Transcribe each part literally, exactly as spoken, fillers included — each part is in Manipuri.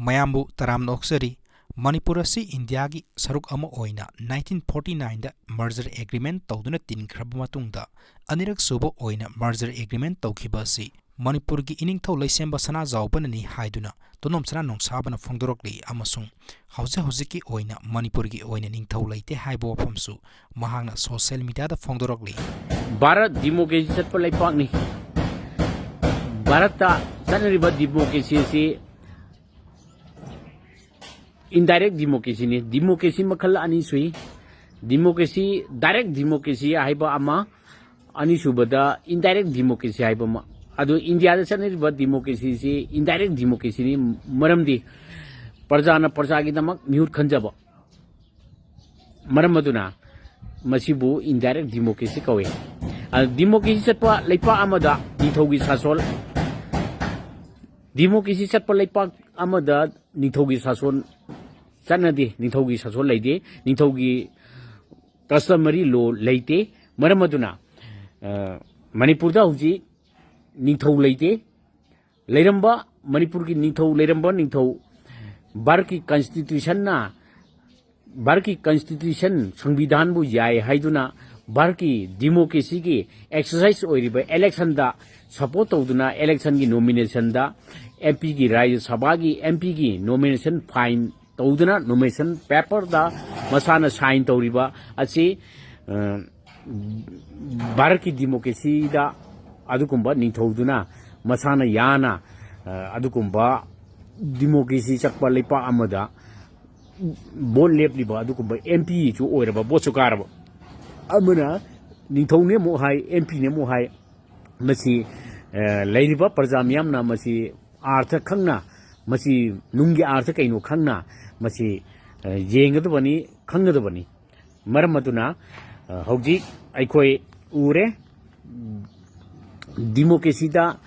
ꯃꯌꯥꯝꯕꯨ ꯇꯔꯥꯝꯅ ꯑꯣꯛꯆꯔꯤ꯫ ꯃꯅꯤꯄꯨꯔ ꯑꯁꯤ ꯏꯟꯗꯤꯌꯥꯒꯤ ꯁꯔꯨꯛ ꯑꯃ ꯑꯣꯏꯅ nineteen forty nineꯗ merger agreement ꯇꯧꯗꯨꯅ ꯇꯤꯟꯈ꯭ꯔꯕ ꯃꯇꯨꯡꯗ, ꯑꯅꯤꯔꯛ ꯁꯨꯕ ꯑꯣꯏꯅ merger agreement ꯇꯧꯈꯤꯕ ꯑꯁꯤ ꯃꯅꯤꯄꯨꯔꯒꯤ ꯏꯅꯤꯡꯊꯧ ꯂꯩꯁꯦꯝꯕ ꯁꯅꯥꯖꯥꯎꯕꯅꯅꯤ ꯍꯥꯏꯗꯨꯅ ꯇꯣꯅꯣꯝ ꯁꯅꯥ ꯅꯣꯡꯁꯥꯕꯅ ꯐꯣꯡꯗꯣꯔꯛꯂꯤ, ꯑꯃꯁꯨꯡ ꯍꯧꯖꯤꯛ ꯍꯧꯖꯤꯛꯀꯤ ꯑꯣꯏꯅ ꯃꯅꯤꯄꯨꯔꯒꯤ ꯑꯣꯏꯅ ꯅꯤꯡꯊꯧ ꯂꯩꯇꯦ ꯍꯥꯏꯕ ꯋꯥꯐꯝꯁꯨ ꯃꯍꯥꯛꯅ social mediaꯗ ꯐꯣꯡꯗꯣꯔꯛꯂꯤ꯫ ꯚꯥꯔꯠ democracy ꯆꯠꯄ ꯂꯩꯄꯥꯛꯅꯤ꯫ ꯚꯥꯔꯠꯇ ꯆꯠꯅꯔꯤꯕ democracy ꯑꯁꯤ indirect democracyꯅꯤ꯫ Democracy ꯃꯈꯜ ꯑꯅꯤ ꯁꯨꯏ꯫ Democracy, direct democracy ꯍꯥꯏꯕ ꯑꯃ, ꯑꯅꯤꯁꯨꯕꯗ indirect democracy ꯍꯥꯏꯕ ꯑꯃ꯫ ꯑꯗꯨ ꯏꯟꯗꯤꯌꯥꯗ ꯆꯠꯅꯔꯤꯕ democracyꯁꯤ indirect democracyꯅꯤ, ꯃꯔꯝꯗꯤ ꯄ꯭ꯔꯖꯥꯅ ꯄ꯭ꯔꯖꯥꯒꯤꯗꯃꯛ ꯃꯤꯍꯨꯠ ꯈꯟꯖꯕ꯫ ꯃꯔꯝ ꯑꯗꯨꯅ ꯃꯁꯤꯕꯨ indirect democracy ꯀꯧꯏ꯫ ꯑ, democracy ꯆꯠꯄ ꯂꯩꯄꯥꯛ ꯑꯃꯗ ꯅꯤꯡꯊꯧꯒꯤ ꯁꯥꯁꯣꯜ, democracy ꯆꯠꯄ ꯂꯩꯄꯥꯛ ꯑꯃꯗ ꯅꯤꯡꯊꯧꯒꯤ ꯁꯥꯁꯣꯜ ꯆꯠꯅꯗꯦ, ꯅꯤꯡꯊꯧꯒꯤ ꯁꯥꯁꯣꯜ ꯂꯩꯇꯦ, ꯅꯤꯡꯊꯧꯒꯤ customary law ꯂꯩꯇꯦ꯫ ꯃꯔꯝ ꯑꯗꯨꯅ, ꯑ, ꯃꯅꯤꯄꯨꯔꯗ ꯍꯧꯖꯤꯛ ꯅꯤꯡꯊꯧ ꯂꯩꯇꯦ꯫ ꯂꯩꯔꯝꯕ, ꯃꯅꯤꯄꯨꯔꯒꯤ ꯅꯤꯡꯊꯧ, ꯂꯩꯔꯝꯕ ꯅꯤꯡꯊꯧ ꯚꯥꯔꯠꯀꯤ constitutionꯅ, ꯚꯥꯔꯠꯀꯤ constitution, ꯁꯪꯕꯤꯙꯥꯟꯕꯨ ꯌꯥꯏ ꯍꯥꯏꯗꯨꯅ ꯚꯥꯔꯠꯀꯤ democracyꯒꯤ exercise ꯑꯣꯏꯔꯤꯕ electionꯗ support ꯇꯧꯗꯨꯅ electionꯒꯤ nominationꯗ MPꯒꯤ, ꯔꯥꯖ꯭ꯌ ꯁꯚꯥꯒꯤ MPꯒꯤ nomination fine ꯇꯧꯗꯨꯅ nomination paperꯗ ꯃꯁꯥꯅ sign ꯇꯧꯔꯤꯕ ꯑꯁꯤ, ꯑ, ꯚꯥꯔꯠꯀꯤ democracyꯗ ꯑꯗꯨꯒꯨꯝꯕ ꯅꯤꯡꯊꯧꯗꯨꯅ ꯃꯁꯥꯅ ꯌꯥꯅ, ꯑ, ꯑꯗꯨꯒꯨꯝꯕ democracy ꯆꯠꯄ ꯂꯩꯄꯥꯛ ꯑꯃꯗ vote ꯂꯦꯞꯂꯤꯕ ꯑꯗꯨꯒꯨꯝꯕ MPꯁꯨ ꯑꯣꯏꯔꯕ, voteꯁꯨ ꯀꯥꯔꯕ ꯑꯃꯅ ꯅꯤꯡꯊꯧꯅꯦ ꯑꯃꯨꯛ ꯍꯥꯏ, MPꯅꯦ ꯑꯃꯨꯛ ꯍꯥꯏ꯫ ꯃꯁꯤ, ꯑ, ꯂꯩꯔꯤꯕ ꯄ꯭ꯔꯖꯥ ꯃꯤꯌꯥꯝꯅ ꯃꯁꯤ ꯑꯥꯔꯊ ꯈꯪꯅ, ꯃꯁꯤ ꯅꯨꯡꯒꯤ ꯑꯥꯔꯊ ꯀꯩꯅꯣ ꯈꯪꯅ ꯃꯁꯤ, ꯑ, ꯌꯦꯡꯒꯗꯕꯅꯤ, ꯈꯪꯒꯗꯕꯅꯤ꯫ ꯃꯔꯝ ꯑꯗꯨꯅ, ꯑ, ꯍꯧꯖꯤꯛ ꯑꯩꯈꯣꯏ ꯎꯔꯦ, democracyꯗ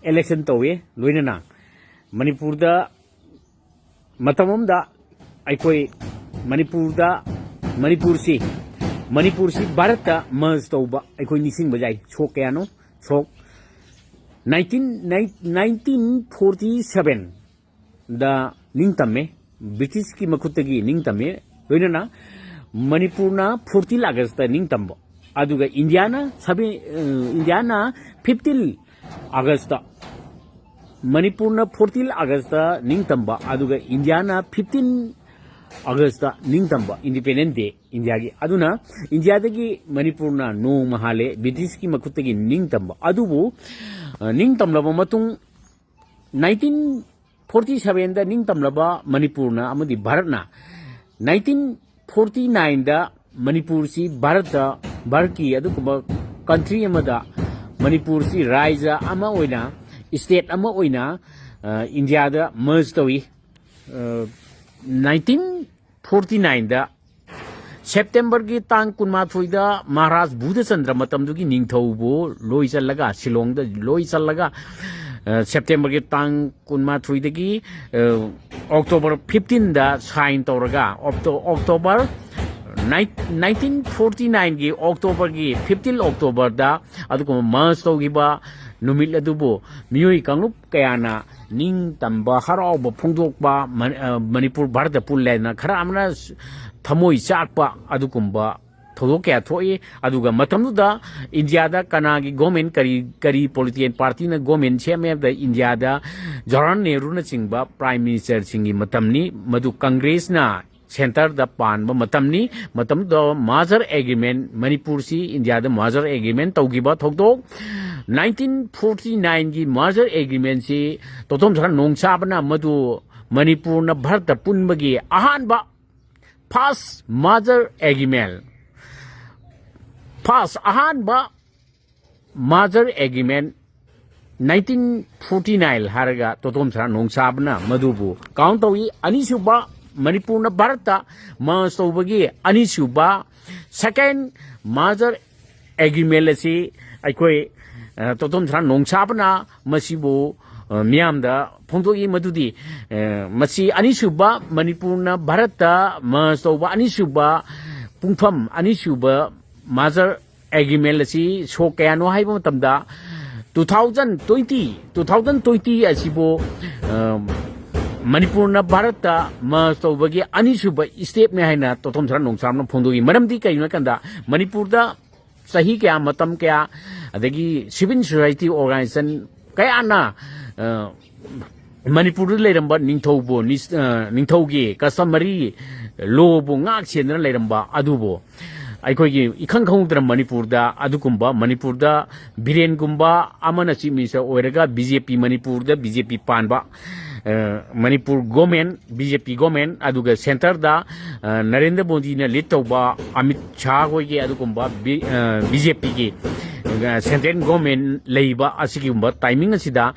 election ꯇꯧꯋꯦ, ꯂꯣꯏꯅꯅ ꯃꯅꯤꯄꯨꯔꯗ ꯃꯇꯝ ꯑꯃꯗ ꯑꯩꯈꯣꯏ ꯃꯅꯤꯄꯨꯔꯗ, ꯃꯅꯤꯄꯨꯔꯁꯤ, ꯃꯅꯤꯄꯨꯔꯁꯤ ꯚꯥꯔꯠꯇ merge ꯇꯧꯕ ꯑꯩꯈꯣꯏ ꯅꯤꯡꯁꯤꯡꯕ ꯌꯥꯏ꯫ ꯁꯣꯛ ꯀꯌꯥꯅꯣ? ꯁꯣꯛ nineteen, nineteen forty sevenꯗ ꯅꯤꯡꯇꯝꯃꯦ, ꯕ꯭ꯔꯤꯇꯤꯁꯀꯤ ꯃꯈꯨꯠꯇꯒꯤ ꯅꯤꯡꯇꯝꯃꯦ꯫ ꯂꯣꯏꯅꯅ ꯃꯅꯤꯄꯨꯔꯅ ꯐꯣꯔꯇꯤꯟ ꯑꯥꯒꯁꯇ ꯅꯤꯡꯇꯝꯕ, ꯑꯗꯨꯒ ꯏꯟꯗꯤꯌꯥꯅ ꯁꯕꯦ-, ꯑ, ꯏꯟꯗꯤꯌꯥꯅ ꯐꯤꯐꯇꯤꯟ ꯑꯥꯒꯁꯇ, ꯃꯅꯤꯄꯨꯔꯅ ꯐꯣꯔꯇꯤꯟ ꯑꯥꯒꯁꯇ ꯅꯤꯡꯇꯝꯕ, ꯑꯗꯨꯒ ꯏꯟꯗꯤꯌꯥꯅ ꯐꯤꯐꯇꯤꯟ ꯑꯥꯒꯁꯇ ꯅꯤꯡꯇꯝꯕ, ꯏꯟꯗꯤꯄꯦꯟꯗꯦꯟ ꯗꯦ ꯏꯟꯗꯤꯌꯥꯒꯤ꯫ ꯑꯗꯨꯅ ꯏꯟꯗꯤꯌꯥꯗꯒꯤ ꯃꯅꯤꯄꯨꯔꯅ ꯅꯣꯡꯃ ꯍꯥꯜꯂꯦ ꯕ꯭ꯔꯤꯇꯤꯁꯀꯤ ꯃꯈꯨꯠꯇꯒꯤ ꯅꯤꯡꯇꯝꯕ꯫ ꯑꯗꯨꯕꯨ, ꯑ, ꯅꯤꯡꯇꯝꯂꯕ ꯃꯇꯨꯡ, ꯅꯥꯏꯟꯇꯤꯟ ꯐꯣꯔꯇꯤ ꯁꯚꯦꯟꯗ ꯅꯤꯡꯇꯝꯂꯕ ꯃꯅꯤꯄꯨꯔꯅ ꯑꯃꯗꯤ ꯚꯥꯔꯠꯅ ꯅꯥꯏꯟꯇꯤꯟ ꯐꯣꯔꯇꯤ ꯅꯥꯏꯟꯗ ꯃꯅꯤꯄꯨꯔꯁꯤ ꯚꯥꯔꯠꯇ, ꯚꯥꯔꯠꯀꯤ ꯑꯗꯨꯒꯨꯝꯕ ꯀꯟꯇ꯭ꯔꯤ ꯑꯃꯗ ꯃꯅꯤꯄꯨꯔꯁꯤ ꯔꯥꯏꯖ ꯑꯃ ꯑꯣꯏꯅ, ꯁ꯭ꯇꯦꯠ ꯑꯃ ꯑꯣꯏꯅ, ꯑ, ꯏꯟꯗꯤꯌꯥꯗ ꯃꯔꯖ ꯇꯧꯏ꯫ ꯑ, ꯅꯥꯏꯟꯇꯤꯟ ꯐꯣꯔꯇꯤ ꯅꯥꯏꯟꯗ ꯁꯦꯞꯇꯦꯝꯕꯔꯒꯤ ꯇꯥꯡ ꯀꯨꯟꯃꯥꯊꯣꯏꯗ ꯃꯍꯥꯔꯥꯖ ꯕꯨꯙꯆꯟꯗ꯭ꯔ, ꯃꯇꯝꯗꯨꯒꯤ ꯅꯤꯡꯊꯧꯕꯨ ꯂꯣꯏ ꯆꯜꯂꯒ, ꯁꯤꯂꯣꯡꯗ ꯂꯣꯏ ꯆꯜꯂꯒ, ꯑ, ꯁꯦꯞꯇꯦꯝꯕꯔꯒꯤ ꯇꯥꯡ ꯀꯨꯟꯃꯥꯊꯣꯏꯗꯒꯤ, ꯑ, ꯑꯣꯛꯇꯣꯕꯔ ꯐꯤꯐꯇꯤꯟꯗ ꯁꯥꯏꯟ ꯇꯧꯔꯒ, auto-, October nine-, nineteen forty ꯅꯥꯏꯟꯒꯤ ꯑꯣꯛꯇꯣꯕꯔꯒꯤ ꯐꯤꯐꯇꯤꯟ ꯑꯣꯛꯇꯣꯕꯔꯗ ꯑꯗꯨꯒꯨꯝꯕ ꯃꯔꯖ ꯇꯧꯈꯤꯕ ꯅꯨꯃꯤꯠ ꯑꯗꯨꯕꯨ ꯃꯤꯑꯣꯏ ꯀꯥꯡꯂꯨꯞ ꯀꯌꯥꯅ ꯅꯤꯡꯇꯝꯕ, ꯍꯔꯥꯎꯕ ꯐꯣꯡꯗꯣꯛꯄ, ꯃ-, ꯑ, ꯃꯅꯤꯄꯨꯔ ꯚꯥꯔꯠꯇ ꯄꯨꯜꯂꯦꯅ ꯈꯔ ꯑꯃꯅ ꯊꯃꯣꯏ ꯆꯥꯛꯄ ꯑꯗꯨꯒꯨꯝꯕ ꯊꯧꯗꯣꯛ ꯀꯌꯥ ꯊꯣꯛꯏ꯫ ꯑꯗꯨꯒ ꯃꯇꯝꯗꯨꯗ ꯏꯟꯗꯤꯌꯥꯗ ꯀꯅꯥꯒꯤ ꯒꯣꯔꯃꯦꯟ, ꯀꯔꯤ, ꯀꯔꯤ ꯄꯣꯂꯤꯇꯤꯀꯦꯜ ꯄꯥꯔꯇꯤꯅ ꯒꯣꯔꯃꯦꯟ ꯁꯦꯝꯃꯦ ꯍꯥꯏꯕꯗ ꯏꯟꯗꯤꯌꯥꯗ ꯖꯋꯥꯍꯔꯂꯥꯜ ꯅꯦꯍꯔꯨꯅꯆꯤꯡꯕ ꯄ꯭ꯔꯥꯏꯝ ꯃꯤꯅꯤꯁꯇꯔꯁꯤꯡꯒꯤ ꯃꯇꯝꯅꯤ꯫ ꯃꯗꯨ ꯀꯪꯒ꯭ꯔꯦꯁꯅ ꯁꯦꯟꯇꯔꯗ ꯄꯥꯟꯕ ꯃꯇꯝꯅꯤ꯫ ꯃꯇꯝꯗꯨꯗ ꯃꯥꯔꯖꯔ ꯑꯦꯒ꯭ꯔꯤꯃꯦꯟ, ꯃꯅꯤꯄꯨꯔꯁꯤ ꯏꯟꯗꯤꯌꯥꯗ ꯃꯥꯔꯖꯔ ꯑꯦꯒ꯭ꯔꯤꯃꯦꯟ ꯇꯧꯈꯤꯕ ꯊꯧꯗꯣꯛ, ꯅꯥꯏꯟꯇꯤꯟ ꯐꯣꯔꯇꯤ ꯅꯥꯏꯟꯒꯤ ꯃꯥꯔꯖꯔ ꯑꯦꯒ꯭ꯔꯤꯃꯦꯟꯁꯤ ꯇꯣꯇꯣꯝ ꯁꯅꯥ ꯅꯣꯡꯁꯥꯕꯅ ꯃꯗꯨ ꯃꯅꯤꯄꯨꯔꯅ ꯚꯥꯔꯠꯇ ꯄꯨꯟꯕꯒꯤ ꯑꯍꯥꯟꯕ, ꯐꯥꯔꯁ ꯃꯥꯔꯖꯔ ꯑꯦꯒ꯭ꯔꯤꯃꯦꯟ, ꯐꯥꯔꯁ ꯑꯍꯥꯟꯕ ꯃꯥꯔꯖꯔ ꯑꯦꯒ꯭ꯔꯤꯃꯦꯟ ꯅꯥꯏꯟꯇꯤꯟ ꯐꯣꯔꯇꯤ ꯅꯥꯏꯟ ꯍꯥꯏꯔꯒ ꯇꯣꯇꯣꯝ ꯁꯅꯥ ꯅꯣꯡꯁꯥꯕꯅ ꯃꯗꯨꯕꯨ ꯀꯥꯎꯟ ꯇꯧꯏ꯫ ꯑꯅꯤꯁꯨꯕ, ꯃꯅꯤꯄꯨꯔꯅ ꯚꯥꯔꯠꯇ ꯃꯔꯖ ꯇꯧꯕꯒꯤ ꯑꯅꯤꯁꯨꯕ, ꯁꯦꯀꯦꯟ ꯃꯥꯔꯖꯔ ꯑꯦꯒ꯭ꯔꯤꯃꯦꯟ ꯑꯁꯤ ꯑꯩꯈꯣꯏ, ꯑ, ꯇꯣꯇꯣꯝ ꯁꯅꯥ ꯅꯣꯡꯁꯥꯕꯅ ꯃꯁꯤꯕꯨ, ꯑ, ꯃꯤꯌꯥꯝꯗ ꯐꯣꯡꯗꯣꯛꯏ꯫ ꯃꯗꯨꯗꯤ, ꯑ, ꯃꯁꯤ ꯑꯅꯤꯁꯨꯕ, ꯃꯅꯤꯄꯨꯔꯅ ꯚꯥꯔꯠꯇ ꯃꯔꯖ ꯇꯧꯕ ꯑꯅꯤꯁꯨꯕ ꯄꯨꯡꯐꯝ, ꯑꯅꯤꯁꯨꯕ ꯃꯥꯔꯖꯔ ꯑꯦꯒ꯭ꯔꯤꯃꯦꯟ ꯑꯁꯤ ꯁꯣꯛ ꯀꯌꯥꯅꯣ ꯍꯥꯏꯕ ꯃꯇꯝꯗ, two thousand twenty, two thousand twenty ꯑꯁꯤꯕꯨ, ꯑ, ꯃꯅꯤꯄꯨꯔꯅ ꯚꯥꯔꯠꯇ ꯃꯔꯖ ꯇꯧꯕꯒꯤ ꯑꯅꯤꯁꯨꯕ ꯁ꯭ꯇꯦꯞꯅꯦ ꯍꯥꯏꯅ ꯇꯣꯊꯣꯝ ꯁꯔꯥ ꯅꯣꯡꯁꯥꯝꯅ ꯐꯣꯡꯗꯣꯛꯏ꯫ ꯃꯔꯝꯗꯤ ꯀꯩꯒꯤꯅꯣ ꯍꯥꯏ ꯀꯥꯟꯗ, ꯃꯅꯤꯄꯨꯔꯗ ꯆꯍꯤ ꯀꯌꯥ, ꯃꯇꯝ ꯀꯌꯥ, ꯑꯗꯒꯤ ꯁꯤꯚꯤꯜ ꯁꯣꯁꯥꯏꯇꯤ ꯑꯣꯔꯒꯅꯥꯏꯖꯦꯁꯟ ꯀꯌꯥꯅ, ꯑ, ꯃꯅꯤꯄꯨꯔꯗ ꯂꯩꯔꯝꯕ ꯅꯤꯡꯊꯧꯕꯨ, ꯅꯤꯁ-, ꯑ, ꯅꯤꯡꯊꯧꯒꯤ customary lawꯕꯨ ꯉꯥꯛ ꯁꯦꯟꯗꯨꯅ ꯂꯩꯔꯝꯕ ꯑꯗꯨꯕꯨ, ꯑꯩꯈꯣꯏꯒꯤ ꯏꯈꯪ ꯈꯪꯍꯧꯗꯅ ꯃꯅꯤꯄꯨꯔꯗ ꯑꯗꯨꯒꯨꯝꯕ, ꯃꯅꯤꯄꯨꯔꯗ ꯕꯤꯔꯦꯟꯒꯨꯝꯕ ꯑꯃꯅ chief minister ꯑꯣꯏꯔꯒ, BJP, ꯃꯅꯤꯄꯨꯔꯗ BJP ꯄꯥꯟꯕ, ꯑ, ꯃꯅꯤꯄꯨꯔ government, BJP government, ꯑꯗꯨꯒ centreꯗ, ꯑ, ꯅꯔꯦꯟꯗ꯭ꯔ ꯃꯣꯗꯤꯅ lead ꯇꯧꯕ ꯑꯃꯤꯠ ꯁꯥꯍ ꯍꯣꯏꯒꯤ ꯑꯗꯨꯒꯨꯝꯕ ꯕꯤ-, ꯑ, BJPꯒꯤ, ꯑ, central government ꯂꯩꯕ ꯑꯁꯤꯒꯨꯝꯕ timing ꯑꯁꯤꯗ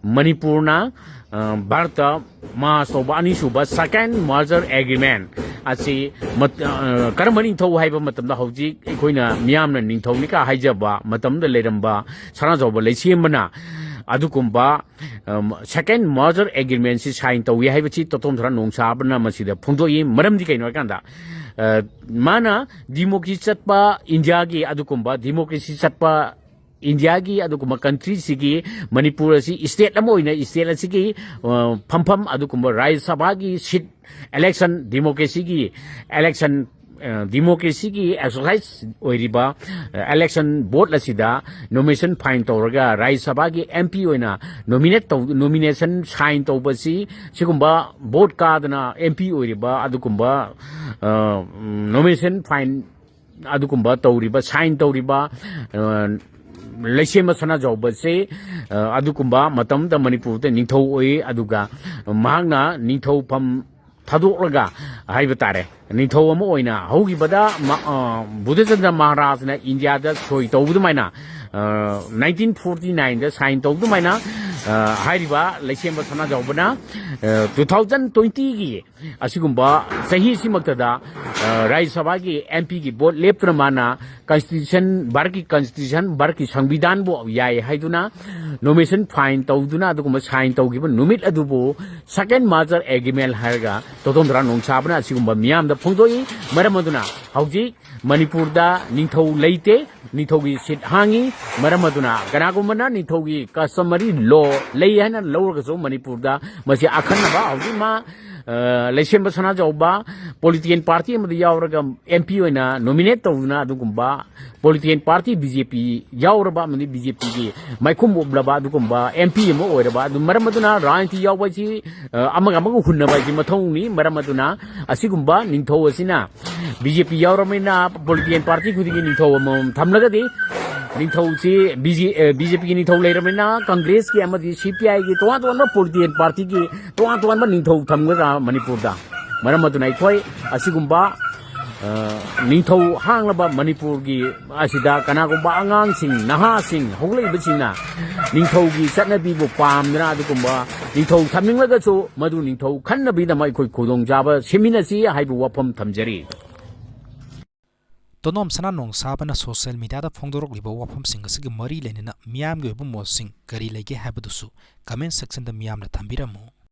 ꯃꯅꯤꯄꯨꯔꯅ, ꯑ, ꯚꯥꯔꯠꯇ ꯃꯔꯖ ꯇꯧꯕ ꯑꯅꯤꯁꯨꯕ second merger agreement ꯑꯁꯤ ꯃꯠ-, ꯑ, ꯀꯔꯝꯕ ꯅꯤꯡꯊꯧ ꯍꯥꯏꯕ ꯃꯇꯝꯗ, ꯍꯧꯖꯤꯛ ꯑꯩꯈꯣꯏꯅ ꯃꯤꯌꯥꯝꯅ ꯅꯤꯡꯊꯧꯅꯤꯀ ꯍꯥꯏꯖꯕ ꯃꯇꯝꯗ ꯂꯩꯔꯝꯕ ꯁꯅꯥꯖꯥꯎꯕ ꯂꯩꯁꯦꯝꯕꯅ ꯑꯗꯨꯒꯨꯝꯕ, ꯑ, second merger agreementꯁꯤ sign ꯇꯧꯏ ꯍꯥꯏꯕꯁꯤ ꯇꯣꯊꯣꯝ ꯁꯔꯥ ꯅꯣꯡꯁꯥꯕꯅ ꯃꯁꯤꯗ ꯐꯣꯡꯗꯣꯛꯏ꯫ ꯃꯔꯝꯗꯤ ꯀꯩꯅꯣ ꯍꯥꯏꯀꯥꯟꯗ, ꯑ, ꯃꯥꯅ democracy ꯆꯠꯄ ꯏꯟꯗꯤꯌꯥꯒꯤ ꯑꯗꯨꯒꯨꯝꯕ democracy ꯆꯠꯄ ꯏꯟꯗꯤꯌꯥꯒꯤ ꯑꯗꯨꯒꯨꯝꯕ countryꯁꯤꯒꯤ ꯃꯅꯤꯄꯨꯔ ꯑꯁꯤ state ꯑꯃ ꯑꯣꯏꯅ state ꯑꯁꯤꯒꯤ, ꯑ, ꯐꯝꯐꯝ ꯑꯗꯨꯒꯨꯝꯕ ꯔꯥꯖ꯭ꯌ ꯁꯚꯥꯒꯤ seat election democracyꯒꯤ election, ꯑ, democracyꯒꯤ exercise ꯑꯣꯏꯔꯤꯕ, ꯑ, election board ꯑꯁꯤꯗ nomination file ꯇꯧꯔꯒ ꯔꯥꯖ꯭ꯌ ꯁꯚꯥꯒꯤ MP ꯑꯣꯏꯅ nominate ꯇꯧ-, nomination sign ꯇꯧꯕꯁꯤ ꯁꯤꯒꯨꯝꯕ vote ꯀꯥꯗꯅ MP ꯑꯣꯏꯔꯤꯕ ꯑꯗꯨꯒꯨꯝꯕ, ꯑ, nomination file ꯑꯗꯨꯒꯨꯝꯕ ꯇꯧꯔꯤꯕ, sign ꯇꯧꯔꯤꯕ, ꯑ, ꯂꯩꯁꯦꯝꯕ ꯁꯅꯥꯖꯥꯎꯕꯁꯦ, ꯑ, ꯑꯗꯨꯒꯨꯝꯕ ꯃꯇꯝꯗ ꯃꯅꯤꯄꯨꯔꯗ ꯅꯤꯡꯊꯧ ꯑꯣꯏ꯫ ꯑꯗꯨꯒ ꯃꯍꯥꯛꯅ ꯅꯤꯡꯊꯧꯐꯝ ꯊꯥꯗꯣꯛꯂꯒ ꯍꯥꯏꯕ ꯇꯥꯔꯦ, ꯅꯤꯡꯊꯧ ꯑꯃ ꯑꯣꯏꯅ ꯍꯧꯈꯤꯕꯗ ꯃ-, ꯑ, ꯕꯨꯙꯆꯟꯗ꯭ꯔ ꯃꯍꯥꯔꯥꯖꯅ ꯏꯟꯗꯤꯌꯥꯗ ꯁꯣꯏ ꯇꯧꯕ ꯑꯗꯨꯃꯥꯏꯅ, ꯑ, nineteen forty nineꯗ sign ꯇꯧꯕ ꯑꯗꯨꯃꯥꯏꯅ, ꯑ, ꯍꯥꯏꯔꯤꯕ ꯂꯩꯁꯦꯝꯕ ꯁꯅꯥꯖꯥꯎꯕꯅ, ꯑ, two thousand twentyꯒꯤ ꯑꯁꯤꯒꯨꯝꯕ ꯆꯍꯤ ꯑꯁꯤꯃꯛꯇꯗ ꯔꯥꯖ꯭ꯌ ꯁꯚꯥꯒꯤ ꯑꯦꯝ ꯄꯤꯒꯤ ꯚꯣꯠ ꯂꯦꯞꯇꯨꯅ ꯃꯥꯅ ꯀꯟꯁꯇꯤꯇ꯭ꯌꯨꯁꯟ, ꯚꯥꯔꯠꯀꯤ ꯀꯟꯁꯇꯤꯇ꯭ꯌꯨꯁꯟ, ꯚꯥꯔꯠꯀꯤ ꯁꯪꯕꯤꯙꯥꯟꯕꯨ ꯌꯥꯏ ꯍꯥꯏꯗꯨꯅ ꯅꯣꯃꯤꯅꯦꯁꯟ ꯐꯥꯏꯟ ꯇꯧꯗꯨꯅ ꯑꯗꯨꯒꯨꯝꯕ ꯁꯥꯏꯟ ꯇꯧꯈꯤꯕ ꯅꯨꯃꯤꯠ ꯑꯗꯨꯕꯨ ꯁꯦꯀꯦꯟ ꯃꯥꯔꯖꯔ ꯑꯦꯒ꯭ꯔꯤꯃꯦꯟ ꯍꯥꯏꯔꯒ ꯇꯣꯇꯣꯟ ꯇꯔꯥ ꯅꯣꯡꯁꯥꯕꯅ ꯑꯁꯤꯒꯨꯝꯕ ꯃꯤꯌꯥꯝꯗ ꯐꯣꯡꯗꯣꯛꯏ꯫ ꯃꯔꯝ ꯑꯗꯨꯅ ꯍꯧꯖꯤꯛ ꯃꯅꯤꯄꯨꯔꯗ ꯅꯤꯡꯊꯧ ꯂꯩꯇꯦ, ꯅꯤꯡꯊꯧꯒꯤ ꯁꯤꯠ ꯍꯥꯡꯉꯤ꯫ ꯃꯔꯝ ꯑꯗꯨꯅ ꯀꯅꯥꯒꯨꯝꯕꯅ ꯅꯤꯡꯊꯧꯒꯤ customary law ꯂꯩ ꯍꯥꯏꯅ ꯂꯧꯔꯒꯁꯨ ꯃꯅꯤꯄꯨꯔꯗ ꯃꯁꯤ ꯑꯈꯟꯅꯕ ꯍꯧꯖꯤꯛ ꯃꯥ, ꯑ, ꯂꯩꯁꯦꯝꯕ ꯁꯅꯥꯖꯥꯎꯕ ꯄꯣꯂꯤꯇꯤꯀꯦꯜ ꯄꯥꯔꯇꯤ ꯑꯃꯗ ꯌꯥꯎꯔꯒ ꯑꯦꯝ ꯄꯤ ꯑꯣꯏꯅ ꯅꯣꯃꯤꯅꯦꯠ ꯇꯧꯗꯨꯅ ꯑꯗꯨꯒꯨꯝꯕ ꯄꯣꯂꯤꯇꯤꯀꯦꯜ ꯄꯥꯔꯇꯤ ꯕꯤ ꯖꯦ ꯄꯤ ꯌꯥꯎꯔꯕ ꯑꯃꯗꯤ ꯕꯤ ꯖꯦ ꯄꯤꯒꯤ ꯃꯥꯏꯈꯨꯝ ꯎꯞꯂꯕ ꯑꯗꯨꯒꯨꯝꯕ ꯑꯦꯝ ꯄꯤ ꯑꯃ ꯑꯣꯏꯔꯕ ꯑꯗꯨ ꯃꯔꯝ ꯑꯗꯨꯅ ꯔꯥꯖꯅꯤꯇꯤ ꯌꯥꯎꯕ ꯍꯥꯏꯁꯤ, ꯑ, ꯑꯃꯒ ꯑꯃꯒ ꯍꯨꯟꯅꯕ ꯍꯥꯏꯁꯤ ꯃꯊꯧꯅꯤ꯫ ꯃꯔꯝ ꯑꯗꯨꯅ ꯑꯁꯤꯒꯨꯝꯕ ꯅꯤꯡꯊꯧ ꯑꯁꯤꯅ ꯕꯤ ꯖꯦ ꯄꯤ ꯌꯥꯎꯔꯕꯅꯤꯅ ꯄꯣꯂꯤꯇꯤꯀꯦꯜ ꯄꯥꯔꯇꯤ ꯈꯨꯗꯤꯡꯒꯤ ꯅꯤꯡꯊꯧ ꯑꯃꯃꯝ ꯊꯝꯂꯒꯗꯤ ꯅꯤꯡꯊꯧꯁꯤ ꯕꯤ ꯖꯦ, ꯑ, ꯕꯤ ꯖꯦ ꯄꯤꯒꯤ ꯅꯤꯡꯊꯧ ꯂꯩꯔꯕꯅꯤꯅ ꯀꯪꯒ꯭ꯔꯦꯁꯀꯤ ꯑꯃꯗꯤ ꯁꯤ ꯄꯤ ꯑꯥꯏꯒꯤ ꯇꯣꯉꯥꯟ ꯇꯣꯉꯥꯟꯕ ꯄꯣꯂꯤꯇꯤꯀꯦꯜ ꯄꯥꯔꯇꯤꯒꯤ ꯇꯣꯉꯥꯟ ꯇꯣꯉꯥꯟꯕ ꯅꯤꯡꯊꯧ ꯊꯝꯒꯗ꯭ꯔꯥ ꯃꯅꯤꯄꯨꯔꯗ? ꯃꯔꯝ ꯑꯗꯨꯅ ꯑꯩꯈꯣꯏ ꯑꯁꯤꯒꯨꯝꯕ, ꯑ, ꯅꯤꯡꯊꯧ ꯍꯥꯡꯂꯕ ꯃꯅꯤꯄꯨꯔꯒꯤ ꯑꯁꯤꯗ ꯀꯅꯥꯒꯨꯝꯕ ꯑꯉꯥꯡꯁꯤꯡ, ꯅꯍꯥꯁꯤꯡ, ꯍꯧꯒꯠꯂꯛꯏꯕꯁꯤꯡꯅ ꯅꯤꯡꯊꯧꯒꯤ ꯆꯠꯅꯕꯤꯕꯨ ꯄꯥꯝꯗꯅ ꯑꯗꯨꯒꯨꯝꯕ ꯅꯤꯡꯊꯧ ꯊꯝꯅꯤꯡꯂꯒꯁꯨ ꯃꯗꯨ ꯅꯤꯡꯊꯧ ꯈꯟꯅꯕꯒꯤꯗꯃꯛ ꯑꯩꯈꯣꯏ ꯈꯨꯗꯣꯡꯆꯥꯕ ꯁꯦꯝꯃꯤꯟꯅꯁꯤ ꯍꯥꯏꯕ ꯋꯥꯐꯝ ꯊꯝꯖꯔꯤ꯫ ꯇꯣꯅꯣꯝ ꯁꯅꯥ ꯅꯣꯡꯁꯥꯕꯅ ꯁꯣꯁꯤꯌꯦꯜ ꯃꯤꯗꯤꯌꯥꯗ ꯐꯣꯡꯗꯣꯔꯛꯂꯤꯕ ꯋꯥꯐꯝꯁꯤꯡ ꯑꯁꯤꯒ ꯃꯔꯤ ꯂꯩꯅꯅ ꯃꯤꯌꯥꯝꯒꯤ ꯑꯣꯏꯕ ꯃꯣꯠꯁꯤꯡ ꯀꯔꯤ ꯂꯩꯒꯦ ꯍꯥꯏꯕꯗꯨꯁꯨ ꯀꯃꯦꯟ ꯁꯦꯛꯁꯟꯗ ꯃꯤꯌꯥꯝꯅ ꯊꯝꯕꯤꯔꯝꯃꯨ꯫